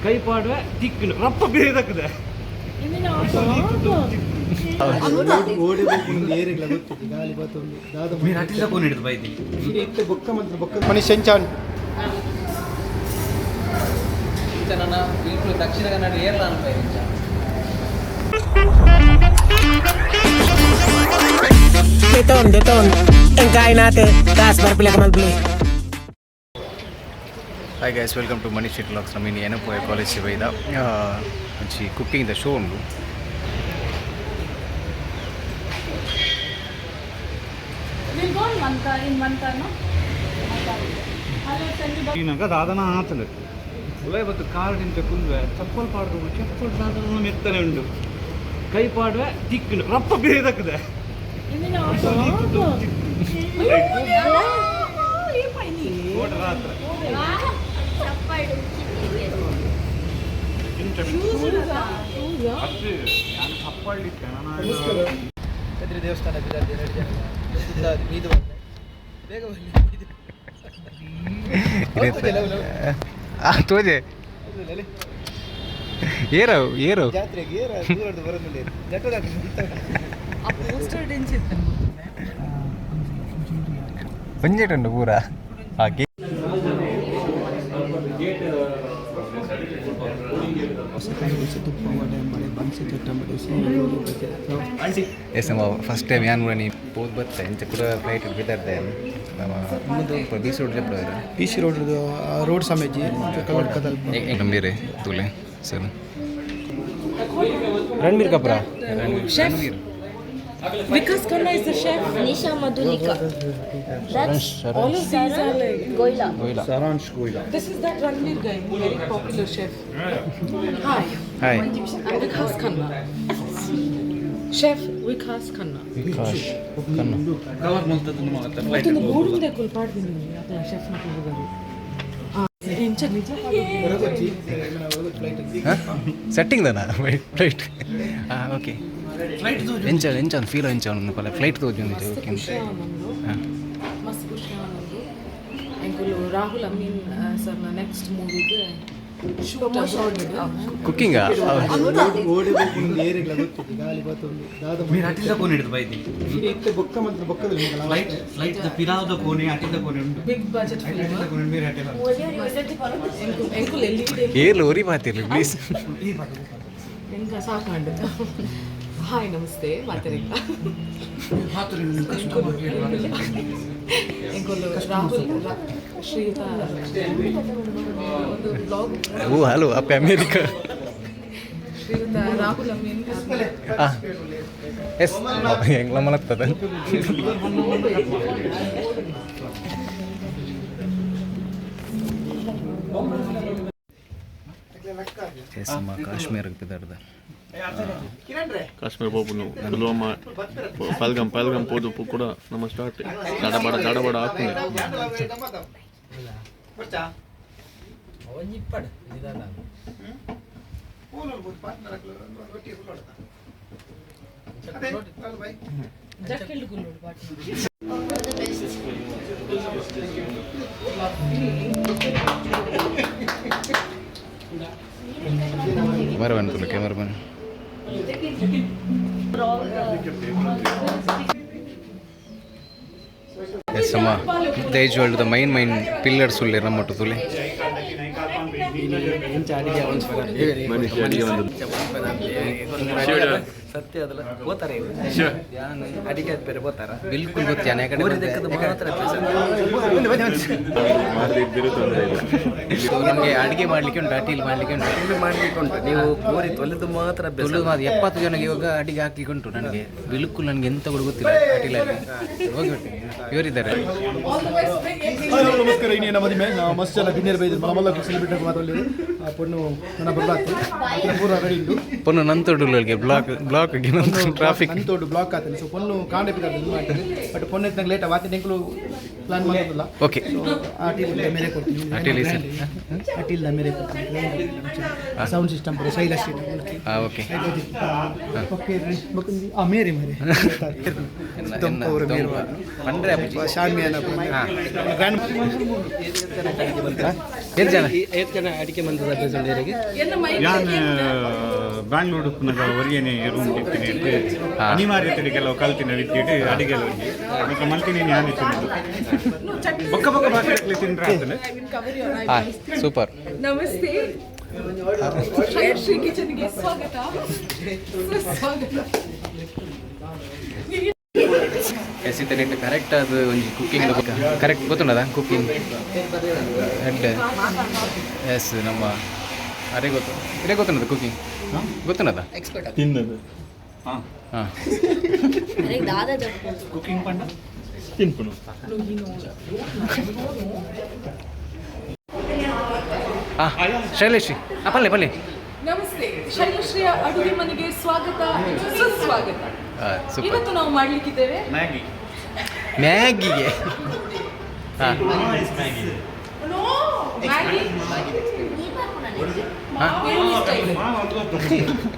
ಕೈ ಪಾಡುವೆ ತಿಕ್ಕಿನ ರಪ್ಪ ಬೇರೆ. ಮನೀಶ್ ಎಂಚಾನ್. ಬಿಲ್ಕುಲ್ ದಕ್ಷಿಣ Kannada ಏರ್ಲ ಅನ್ಪೈ. Deton, deton. Engkai nate, tas barpila kamal beli. Hi guys, welcome to Manish vlogs. ನಮ್ಮ ಇನ್ನು ಏನಪ್ಪು college ಬೈದ ಒಂಜಿ ಕುಕ್ಕಿಂಗ್ the show ಉಂಡು. We'll go in one car, in one car, no? Hello, send you. ಈನಾಗ ದಾದನ ಆತಂಡು ಉಲೈ ಬತ್ತು car ನಿಂತ ಕುಲ್ವೆ ಚಪ್ಪಲ್ ಪಾಡ್ದು ಚಪ್ಪಲ್ ದಾದನ ಮೆತ್ತನೆ ಉಂಡು ಕೈ ಪಾಡುವೆ ತಿಕ್ಕಿನ ರಪ್ಪ ಬೇರೆ. ರಾತ್ರಿ ಕದ್ರಿ ದೇವಸ್ಥಾನ ಬಿರಾದಿ ಎರಡು ಜನ ಸುತ್ತಾದಿ ಮೀದು ಬಂದೆ ಬೇಗ ಬನ್ನಿ. ತೋಜೆ ಏರವು ಏರವು. ಜಾತ್ರೆಗೆ ದೂರದ ಬರೋದಿಲ್ಲ. ಆ ಪೋಸ್ಟರ್ ಡೆನ್ಸ್. ಒಂಜೆಟ್ ಉಂಡು ಪೂರ ಹಾಕಿ. ಎಸ್, ನಮ್ಮ ಫಸ್ಟ್ ಟೈಮ್ ಯಾನ್ ಕೂಡ ನೀ ಪೋದ್ ಬತ್ತೆ ಇಂಚ ಕೂಡ ಫ್ಲೈಟ್ ಬಿದ್ದಾರ್ದೆ ನಮ್ಮ B C road. P C road, road ಸಮೇಜಿ ಕರ್ನಾಟಕದಲ್ಲಿ. ಗಂಭೀರೆ ತೂಲೆ sir Ranbir Kapoor. Ranbir. Vikas Khanna is the chef. Nisha Madhulika. That's All of these are like. Goila. Goila. This is that Ranveer guy, very popular chef. Hi, hi. I'm Vikas Khanna. Chef Vikas Khanna. Vikash Khanna. ಮತ್ತೊಂದು board ಕುಲ್ ಪಾಡ್ದಿನಿ ಅಲ್ಲ chef ನ ಕುಲ್ಬುಗರು ಎಂಚ ನಿಜ. Setting ದನ flight. ಹಾಂ, okay. ಎಂಚ ಎಂಚ ಒಂದು ಫೀಲ್ ಎಂಚ ಒಂದು ಪಲ ಫ್ಲೈಟ್ ತೋಜೊಂದು. ಮಸ್ತ್ ಓಕೆ. ಖುಷಿ ಆವೊಂದುಂಡು, ಮಸ್ತ್ ಖುಷಿ ಆವೊಂದುಂಡು. ಎಂಕುಲು ರಾಹುಲ್ ಅಮೀನ್ ಸರ್ನ ನೆಕ್ಸ್ಟ್ ಮೂವಿಗ್ ಶೂಟ್. ಕುಕ್ಕಿಂಗಾ? ಓಡಿ ಏರಿಗ್ಲ ಗೊತ್ತಿತ್ತು ಗಾಳಿ ಬತ್ತೊಂದು ದಾದ. మీరు అటిల్ల కోని ಹಿಡಿದು ಬೈದಿ. ಇತ್ತೆ ಬೊಕ್ಕ ಮಂತ್ರ ಬೊಕ್ಕದಲ್ಲಿ. ಫ್ಲೈಟ್ ಫ್ಲೈಟ್ the ಪಿರಾವದ ಕೋಣೆ ಅಟಿಲ್ಲ ಕೋಣೆ ಉಂಡು. Big budget film. ಅಟಿಲ್ಲ ಕೋಣೆ మీరు ಅಟಿಲ್ಲ. ಎಂಕುಲು ಎಲ್ಲಿ ಏರ್ಲು ಒರಿ ಮಾತಿರ್ಲಿ ಪ್ಲೀಸ್. ಎಂಕ ಸಾಕಾಂಡ್. ಹಾಯ್, ನಮಸ್ತೆ ಮಾತರಿಕ. ಎಂಕುಲು ರಾಹುಲ್ ಶ್ರೀಯುತ ಒಂದು ಬ್ಲಾಗ್. ಓ ಹಲೋ ಅಪ್ಪ ಅಮೇರಿಕಾ. ಶ್ರೀಯುತ ರಾಹುಲ್ ಅಮೀನ್. ಹಾಂ ಎಸ್, ಎಂಗ್ಲ ಮಲಗ್ತದೆ. ಎಸ್ ಅಮ್ಮ, ಕಾಶ್ಮೀರಕ್ಕೆ ಬಿದ್ದಾರ್ದ. ಕಾಶ್ಮೀರ ಪೋಪುನು ಪುಲ್ವಾಮ ಪಲ್ಗಮ್ ಪಲ್ಗಮ್ ಪೋದು ಕೂಡ ನಮ್ಮ ಸ್ಟಾರ್ಟ್ ದಡಬಡ ದಡಬಡ ಆಗ್ತದೆ. ಒಂಜಿ ಇಪ್ಪಡು ನಿಧಾನ. ಜಕ್ಕೆಲ್ಡು ಗುಲ್ಲೋಡು ಬಾಟ್. All the best. Cameraman Tulu cameraman. Yes ಅಮ್ಮ, these world the main main pillars ಉಲ್ಲೇರ್ ನಮ್ಮ ತುಲೆ. ಎಂಚ ಅಡಿಗೆ. ಮನುಷ್ಯ ಅಡಿಗೆ ಒಂದು ಸತ್ಯ ಅದಲ್ಲ ಹೋತಾರೆ ಅಡಿಗೆ ಬೇರೆ ಹೋತಾರ. ಬಿಲ್ಕುಲ್ ಗೊತ್ತಿಯಾನ ಯಾಕಂದ್ರೆ ಊರಿ ದಕ್ಕದ ಮಾತ್ರ. ಮಾಡದಿದ್ದರೂ ತೊಂದರೆ ಇಲ್ಲ. ನಮಗೆ ಅಡಿಗೆ ಮಾಡ್ಲಿಕ್ಕೆ ಉಂಟು, ಅಟೀಲ್ ಮಾಡ್ಲಿಕ್ಕೆ ಉಂಟು. ಇಲ್ಲಿ ಮಾಡ್ಲಿಕ್ಕೆ ಉಂಟು. ನೀವು ಕೋರಿ ತೊಳೆದು ಮಾತ್ರ ಅಭ್ಯಾಸ. ತುಳು ಮಾತ್ರ 70 ಜನಕ್ಕೆ ಇವಾಗ ಅಡಿಗೆ ಹಾಕ್ಲಿಕ್ಕೆ ಉಂಟು. ನನಗೆ ಬಿಲ್ಕುಲ್ ನನಗೆ ಎಂತ ಕೂಡ ಗೊತ್ತಿಲ್ಲ ಅಟೀಲಲ್ಲಿ. ಹೋಗಿ ಬರ್ತೀನಿ, ಇವರಿದ್ದಾರೆ. ನಮಸ್ಕಾರ, ಇನ್ನೇನು ಮದಿಮೆ ನಾವು ಮಸ್ತ್ ಜನ ಬಿನ್ನೇರು ಬೈದು ಮಲ್ಲ ಸೆಲೆಬ್ರೇಟ್ ಮಾತಾಡಲಿ. ಆ ಪೊಣ್ಣು ನನ್ನ ಬರ್ಬಾತು ಪೂರ ರೆಡಿ ಉಂಟು. ಪೊನ್ನು ನಂತೊಡುಗಳಿಗೆ ಬ್ಲಾಕ್ ಬ್ಲಾಕ್ ಟ್ರಾಫಿಕ್. ನಂತೋಡು ಬ್ಲಾಕ್ ಆತನೆ. ಸೊ ಪೊಣ್ಣು ಕಾಂಡೆ ಪಿದಾರ್ದು ಮಾಡ್ತಾರೆ. ಬಟ್ ಪೊಣ್ಣು ಎತ್ತಿನಾಗ ಲೇಟ್ ಆಯ್ತು, ಎಂಕುಲು ಪ್ಲಾನ್ ಮಾಡೋದಿಲ್ಲ. ಓಕೆ. ಸೊ ಆ ಟೀಲ್ ಮೇರೆ ಕೊಡ್ತೀನಿ. ಆ ಟೀಲ್ is- ಆ ಟೀಲ್ ಮೇರೆ ಕೊಡ್ತೀನಿ. ಸೌಂಡ್ ಸಿಸ್ಟಮ್ ಪೂರ ಶೈಲ. ಹಾಂ ಓಕೆ. ಓಕೆ, ಆ ಮೇರೆ ಮೇರೆ. ಪಂಡ್ರೆ ಅಪ್ಪುಜಿ. ಶಾಮಿಯಾನ ಗ್ರ್ಯಾಂಡ್. ಏತ್ ಜನ? ಏತ್ ಜನ ಅಡಿಕೆ ಮಂದದ ಅಭ್ಯಾಸ? ಯಾನ್ ಬ್ಯಾಂಗ್ಳೂರು ಉಪ್ಪುನಗ ಒರಿಯನೆ ರೂಮ್ ಇರ್ತೀನಿ. ಅನಿವಾರ್ಯತೆ ಕೆಲವು ಕಲ್ತಿನ ವಿದ್ಯೆ ಅಡಿಗೆ ಒಂಜಿ ಮತ್ತೆ ಮಲ್ತಿನಿ ಯಾನ್ ಇತ್ತಿನ ಬೊಕ್ಕ ಬೊಕ್ಕ ಬಾಕಿ ತಿಂದ್ರೆ ಆತನೆ. ಹಾಂ, ಸೂಪರ್. ನಮಸ್ತೆ, ಶ್ರೀ ಕಿಚನ್ಗೆ ಸ್ವಾಗತ, ಸುಸ್ವಾಗತ. ಎಸ್, ಇತ್ತೆ ಕರೆಕ್ಟ್ ಅದು ಒಂಜಿ ಕುಕ್ಕಿಂಗ್ ಕರೆಕ್ಟ್ ಗೊತ್ತುಂಡದ ಕುಕ್ಕಿಂಗ್ ಹೆಡ್. ಎಸ್, ನಮ್ಮ ಅರೆ ಗೊತ್ತು, ಇರೇ ಗೊತ್ತುಂಡದ ಕುಕ್ಕಿಂಗ್ ಗೊತ್ತುಂಡದ. ತಿನ್ನದು. ಹಾಂ. ದಾದಾ. ಕುಕಿಂಗ್ ಪಂಡ ತಿನ್ಪುನು. ಹಾಂ, ಶೈಲೇಶ್ರೀ, ಹಾಂ, ಪಲ್ಲೆ ಪಲ್ಲೆ. ನಮಸ್ತೆ, ಶೈಲಶ್ರೀಯ ಅಡುಗೆ ಮನೆಗೆ ಸ್ವಾಗತ, ಸುಸ್ವಾಗತ. ಹಾಂ, ಸೂಪರ್. ಇವತ್ತು ನಾವು ಮಾಡ್ಲಿಕ್ಕಿದ್ದೇವೆ ಮ್ಯಾಗಿ. ಮ್ಯಾಗಿಗೆ, ಹಾಂ. No, Maggi. ಹಾಂ. ಸ್ಟೈಲ್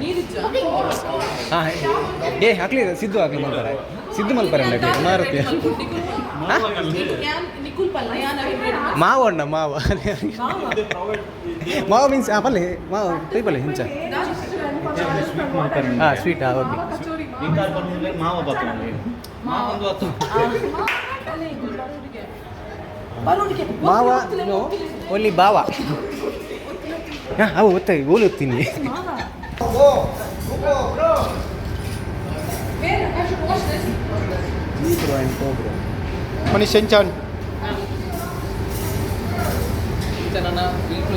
ನೀರಿಜ್ಜ. ಹಾಂ, ಏ ಹಾಕ್ಲಿ, ಸಿದ್ದು ಹಾಕ್ಲಿ, ಮಲ್ಪರೆ ಸಿದ್ದು ಮಲ್ಪರೆ ಮಾರುತಿ. ನಿಕುಲ್ ಪಲ್ಲ ಯಾನ್. ಮಾವ ಅಣ್ಣ, ಮಾವ ಮಾವ ಮೀನ್ಸ್ ಹಾಂ, ಪಲ್ಲೆ ಮಾವ ಕೈ ಪಲ್ಲೆ ಹಿಂಚ. ಹಾಂ, ಸ್ವೀಟ್, ಹಾಂ, ಓಕೆ. ಕಚೋರಿ. ಮಾವ ಬಾತು ಮಾವ ಒಂದು ಹತ್ತು. ಮಾವ ಓನ್ಲಿ ಬಾವ. ಹಾಂ, ಅವು ಒತ್ತ ಓಲಿ ಒತ್ತೀನಿ. I should wash this. Manish ಸೆಂಚಾನ್.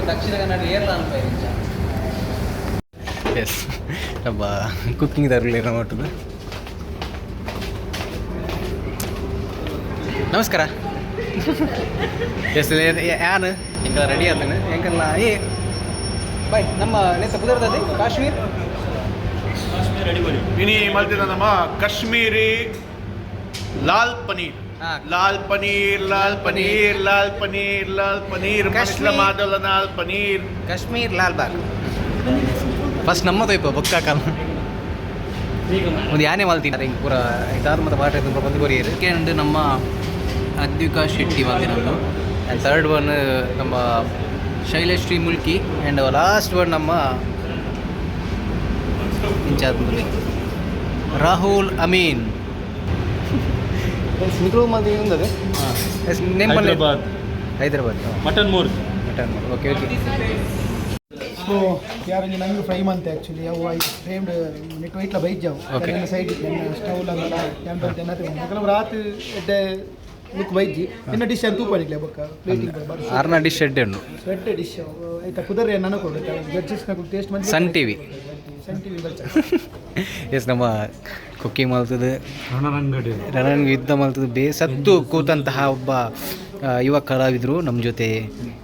ದಕ್ಷಿಣ ಕನ್ನಡ ಏರ್ಲ. ಎಸ್, ನಮ್ಮ ಕುಕ್ಕಿಂಗ್ ತರಲಿ ಒಟ್ಟುದು. ನಮಸ್ಕಾರ. ಎಸ್, ಯಾನ್ ಎಂಕಲ್ಲ ರೆಡಿ ಆತನ ಎಂಕಲ್ಲ. ಏ ಬಾಯ್, ನಮ್ಮ ನೇತ ಪುದರ್ದದೆ ಕಾಶ್ಮೀರ್. ಇನಿ ಮಲ್ತಿನ ನಮ್ಮ ಕಾಶ್ಮೀರಿ ಲಾಲ್ ಪನೀರ್. ಹಾ. ಲಾಲ್ ಪನೀರ್, ಲಾಲ್ ಪನೀರ್, ಲಾಲ್ ಪನೀರ್, ಲಾಲ್ ಪನೀರ್. ಕಾಶ್ಮೀರ್. ಮಾದಲ ಲಾಲ್ ಪನೀರ್. ಕಾಶ್ಮೀರ್ ಲಾಲ್ ಬಾಗ್. ಫಸ್ಟ್ ನಮ್ಮ ತೋಯ್ಪ ಬೊಕ್ಕ ಕಾಲ ಒಂದು ಯಾನೆ ಮಲ್ತೀನಿ ಹಿಂಗೆ ಪೂರ ಇದಾದ ಮತ್ತೆ ಪಾಠ ತುಂಬ ಬಂದು ಕೊರಿಯರ್. ಸೆಕೆಂಡ್ ನಮ್ಮ ಅದ್ವಿಕಾ ಶೆಟ್ಟಿ ಮಲ್ತಿನಂದು, ಆ್ಯಂಡ್ ಥರ್ಡ್ ಒನ್ ನಮ್ಮ Shailashree Mulki, and last one ನಮ್ಮ ಇಂಚಾರ್ಜ್ ರಾಹುಲ್ ಅಮೀನ್. ನಿಖಿಲ್ ಮಲ್ತಿ ಉಂದದೆ. Yes, name? Hyderabad. Hyderabad. Mutton murg. Mutton, okay okay. So ಯಾರು ನಂಗೆ ಫ್ರೈ ಮಂತೆ ಆ್ಯಕ್ಚುಲಿ ಅವು I framed net ವೈಟ್ಲ ಬೈಜಾವು. ನನ್ನ ಸೈಡ್ ನನ್ನ ಸ್ಟವ್ ಲಲ್ಲ ಯಾನ್ ಬಂತೆ ಕೆಲವು ರಾತ್ ಎಡ್ಡೆ ಲುಕ್ ಬೈಜಿ. ಎನ್ನ ಡಿಶ್ ಅಂತ ತೂಪನಿಗ್ಲೆ ಬೊಕ್ಕ ಪ್ಲೇಟಿಂಗ್ ಬಾರಿ. ಆರ್ನ ಡಿಶ್ ಎಡ್ಡೆ ಉಂಡು. ಎಡ್ಡೆ ಡಿಶ್ ಆಯ್ತಾ ಕುದರ್ ನನ್ನ ಕೊಡು ಜಡ್ಜಸ್ ಟೇಸ್ಟ್ ಮಂದಿ. Sun TV. ಸನ್ ಟಿವಿ ಬರ್ಚ. ಎಸ್, ನಮ್ಮ ಕುಕ್ಕಿಂಗ್ ಮಲ್ತದೆ. ರಣರಂಗಡಿ. ರಣರಂಗ ಯುದ್ಧ ಮಲ್ತದೆ ಬೇಸತ್ತು ಕೂತಂತಹ ಒಬ್ಬ ಯುವ ಕಲಾವಿದರು ನಮ್ಮ ಜೊತೆ.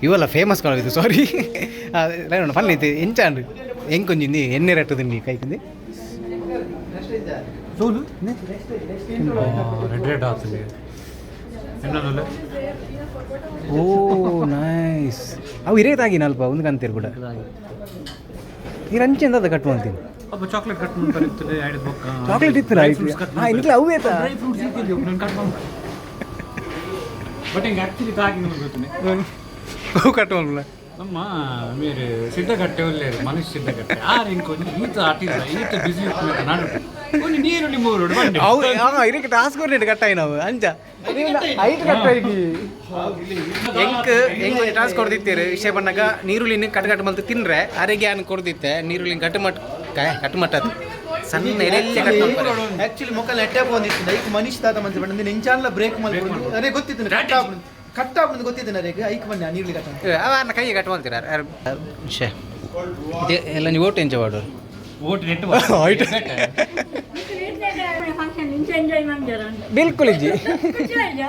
ಇವೆಲ್ಲ ಫೇಮಸ್ ಕಲಾವಿದರು, ಸಾರಿ. ಫನ್ ಐತೆ ಎಂಚಾಂಡ್ ಹೆಂಗೊಂಜಿಂದಿ ಎಣ್ಣೆ ರಟ್ಟದ ನೀ ಕೈಕಂದು. ಸೋಲು. ರೆಡ್ ರೆಡ್ ಆತದೆ ಎನ್ನದಲ್ಲ. ಓ ನೈಸ್, ಅವು ಇರೇತಾಗಿನ ಅಲ್ಪ ಒಂದು ಕಂತೀರು ಕೂಡ ನೀರು ಅಂಚೆಂದ ಕಟ್ ಮಾಡ್ತೀನಿ. ಒಬ್ಬ ಚಾಕ್ಲೇಟ್ ಕಟ್ ಮಾಡ್ತಾರೆ ಇರ್ತದೆ ಐದು ಬೊಕ್ಕ. ಚಾಕ್ಲೇಟ್ ಇತ್ತು. ಹಾಂ, ಇಂಟ್ಲ ಅವೇ. ಡ್ರೈ ಫ್ರೂಟ್ಸ್ ಇದ್ದಿದ್ದು ಕಟ್ ಮಾಡ್ತಾರೆ, ಬಟ್ ಹಿಂಗೆ ಆ್ಯಕ್ಚುಲಿ ತಾಗಿ ನಿಮಗೆ ಗೊತ್ತೇ. ಹೂ ಕಟ್ ಮಾಡ್ಲ. ನಮ್ಮ ಮೇರೆ ಸಿದ್ಧಗಟ್ಟೆ ಒಳ್ಳೆಯರು ಮನುಷ್ಯ ಸಿದ್ಧಗಟ್ಟೆ ಆರ್ ಇಂಕೊಂಜಿ ಈತ ಆಟಿಲ್ಲ ಈತ ಬಿಸಿ ನಾನು ಒಂದು ನೀರುಳ್ಳಿ ಮೂರು ಬಂಡೆ. ಅವು ಹಾಂ, ಇದಕ್ಕೆ ಟಾಸ್ಕ್ ಕೊಟ್ಟು ಕಟ್ಟಾಯಿ ನಾವು ಅಂಚ ಐದು ಕಟ್ಟಾಯಿ. ಎಂಕ್ ಎಂಕ್ ಒಂಜಿ ಟಾಸ್ಕ್ ಕೊಡ್ದಿತ್ತೀರು ವಿಷಯ ಬಣ್ಣಗ ನೀರುಳ್ಳಿನ ಕಟ್ ಕಟ್ ಮಲ್ತು ತಿನ್ರೆ ಅರೆಗೆ ಆನ್ ಕೊಡ್ದಿತ್ತೆ. ನೀರುಳ್ಳಿನ ಕಟ್ಟು ಮಟ್ ಕಟ್ಟು ಮಟ್ಟದು ಸಣ್ಣ ಎಲೆ ಕಟ್ ಮಾಡ್ತಾರೆ. ಆಕ್ಚುಲಿ ಮೊಕ್ಕಲ್ ನೆಟ್ಟೆ ಬಂದಿತ್ತು. ಐಕ್ ಮನೀಶ್ ದಾದ ಮಂದಿ ಬಣ್ಣ ನೆಂಚಾನ್ಲ ಬ್ರೇಕ್ ಮಲ್ಕೊಂಡು ಅರೆ ಗೊತ್ತಿತ್ತು, ಕಟ್ ಆಪುಂಡು ಕಟ್ ಆಪುಂಡು ಗೊತ್ತಿತ್ತು ಅರೆಗೆ. ಐಕ್ ಬನ್ನಿ ನೀರ್ಲಿ ಕಟ್ಟ. ಅವನ್ನ ಕೈಗೆ ಕಟ್ ಮಾಡ್ತೀರ ಶೇ ಇದೆ ಎಲ್ಲ. ನೀವು ಓಟ್ ಎಂಚ ಮಾಡೋರು? ಓಟ್ ನೆಟ್. ಆಯ್ತು. ಫಂಕ್ಷನ್ ಇಂಚ ಎಂಜಾಯ್ ಮಾಡ್ಯಾರ. ಬಿಲ್ಕುಲ್ ಇಜ್ಜಿ. ಖುಷಿ ಆಯ್ತಾ?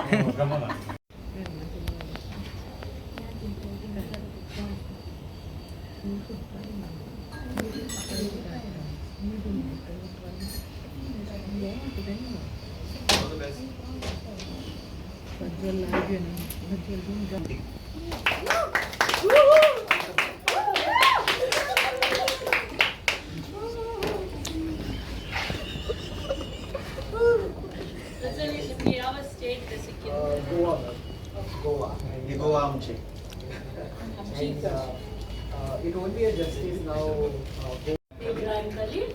Goa. Goa. is now Ibrahim Khalil.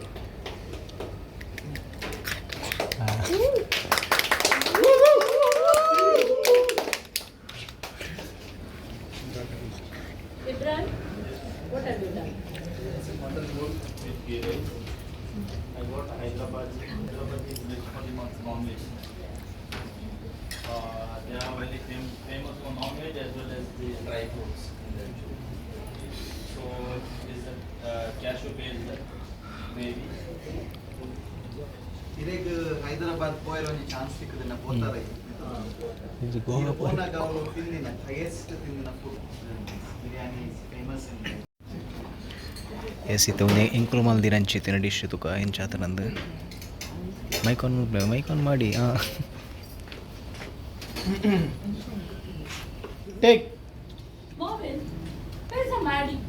Ibrahim, what have you done? Mutton roll with ghee rice. I got Hyderabad. Hyderabad is rich for the non-veg. They are very famous for non-veg as well as the dry fruits in that. So this is a cashew based gravy. ಇರೆಗ್ ಹೈದರಾಬಾದ್ ಪೋಯರ ಒಂಜಿ chance ಸಿಕ್ಕುದಿನ ಪೋತಾರ. ಪೋನಾಗ ಅವು ತಿಂದಿನ highest ತಿಂದಿನ food biryani is famous in S ಇತ್ತೆ ಒಂಜಿ ಎಂಕುಲು ಮಲ್ದಿನ ಅಂಚಿತ್ತಿನ dish ತುಕ ಎಂಚಾತನಂದು. Mic ಆನ್, mic ಆನ್ ಮಾಡಿ ಹಾಂ. Take. Marvin, where's the Maddie?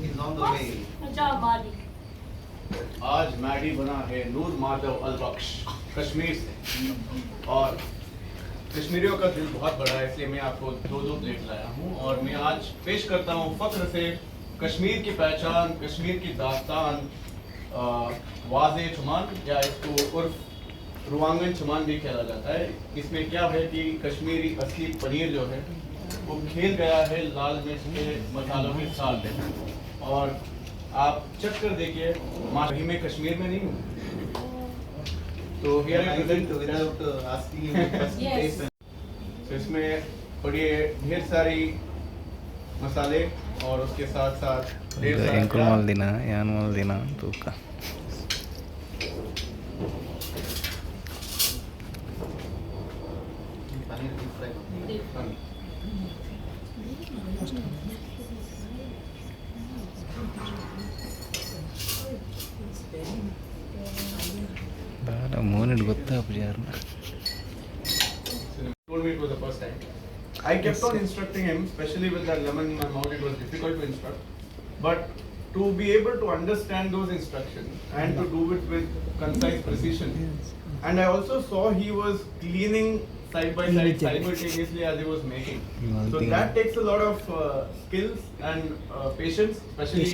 Is on the way. Acha, Maddie. आज मैडी बना है नूर माधव अलबख्श कश्मीर से और कश्मीरियों का दिल बहुत बड़ा है, इसलिए मैं आपको दो दो प्लेट लाया हूँ और मैं आज पेश करता हूँ फख्र से कश्मीर की पहचान, कश्मीर की दास्तान, वाजे चुमान या इसको उर्फ रुआंगन चुमान भी कहला जाता है। इसमें क्या है कि कश्मीरी असली पनीर जो है वो खेल गया है लाल मिर्च के मसालों के साथ और आप चख कर देखिए। माँ मैं कश्मीर में नहीं हूँ तो here I present without asking you first. Yes. तो इसमें पड़ी है ढेर सारी मसाले और उसके साथ साथ ढेर सारा ಎಂಕುಲು प्याज। ಮಲ್ದಿನ ಯಾನ್ ಮಲ್ದಿನ ತೂಕ. Paneer deep fry. Deep. ದಾದ ಮೋನೆಡ್ ಗೊತ್ತಾಪುಜಿ ಯಾರು. Told me it was the first time. I kept on instructing him, especially with that lemon in my mouth, it was difficult to instruct. But to be able to understand those instructions and to do it with concise precision. And I also saw he was cleaning side by side simultaneously as he was making. So that takes a lot of skills and patience, especially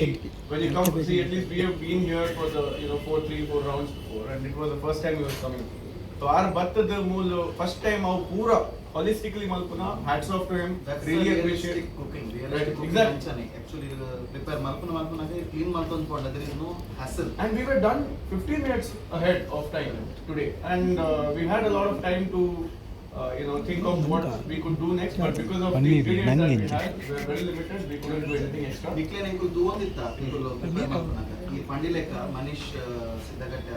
when you come to see. At least we have been here for the four, three, four rounds before, and it was the first time he was coming. So our ಬತ್ತದ ಮೂಲ first time ಅವು ಪೂರ ಹೊಲಿಸ್ಟಿಕಲಿ ಮಲ್ಪುನ, hats off to him. That's really realistic appreciate cooking. Right, realistic cooking. Exactly. ಅಂಚನೆ actually prepare ಮಲ್ಪುನ ಮಲ್ಪುನಾಗ clean ಮಲ್ತೊಂದು ಪೋಂಡ there is no hassle. And we were done 15 minutes ahead of time today, and we had a lot of time to think of what we could do next, but because of the paneer, ingredients that we ನಂಗೆ had were very limited, we couldn't do anything extra. ನಿಕ್ಲೆನ ಎಂಕುಲು ದೂವೊಂದಿತ್ತ ಎಂಕುಲು prepare ಮಲ್ಪುನಾಗ ಈ ಪಂಡಿಲೆಕ್ಕ ಮನೀಶ್ ಸಿದ್ದಗಟ್ಟೆ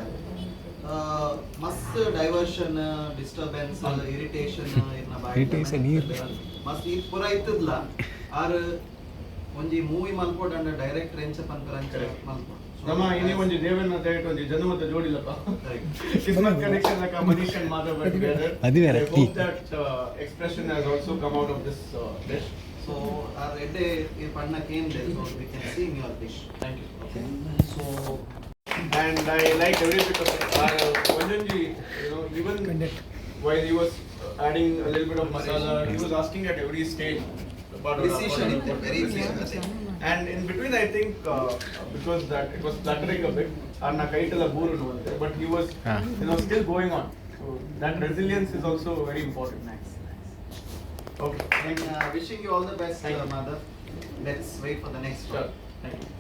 ಮಸ್ತ್ diversion, disturbance, irritation ಇರ್ನ ಬಾಯಿ. Irritation ನೀರ್. ಮಸ್ತ್ ಈ ಪೂರ ಇತ್ತದ್ಲ ಆರ್ ಒಂಜಿ ಮೂವಿ ಮಲ್ಪೊಡಂಡ ಡೈರೆಕ್ಟರ್ ಎಂಚ ಪನ್ಪೆರ್ ಅಂಚ ಮಲ್ಪೊಡು. ನಮ್ಮ ಇನಿ ಒಂಜಿ ದೇವನ ದಯಟ್ ಒಂಜಿ ಜನ್ಮದ ಜೋಡಿಲಪ್ಪ ಕಿಸ್ಮತ್ ಕನೆಕ್ಷನ್ ಲಕ Manish and Madhav were together. ಅದು ಬೇರೆ. I hope that expression has also come out of this dish. So R ಎಡ್ಡೆ ಈ ಪಣ್ಣ ಕೇಂದ್ರ, so we can see in your dish. Thank you. So And I like every bit of it. ಒಂದೊಂಜಿ, even while he was adding a little bit of masala, he was asking at every stage about Precision ಇತ್ತು, very precision. Precision. And in between, I think because that it was fluttering a bit, ಅನ್ನ ಕೈಟೆಲ್ಲ ಬೂರು ಅಂತೆ, but he was still going on. So that resilience is also very important. Nice. Okay, thank you. Wishing you all the best. Thank you. Madhav, let's wait for the next Sure. One. Thank you.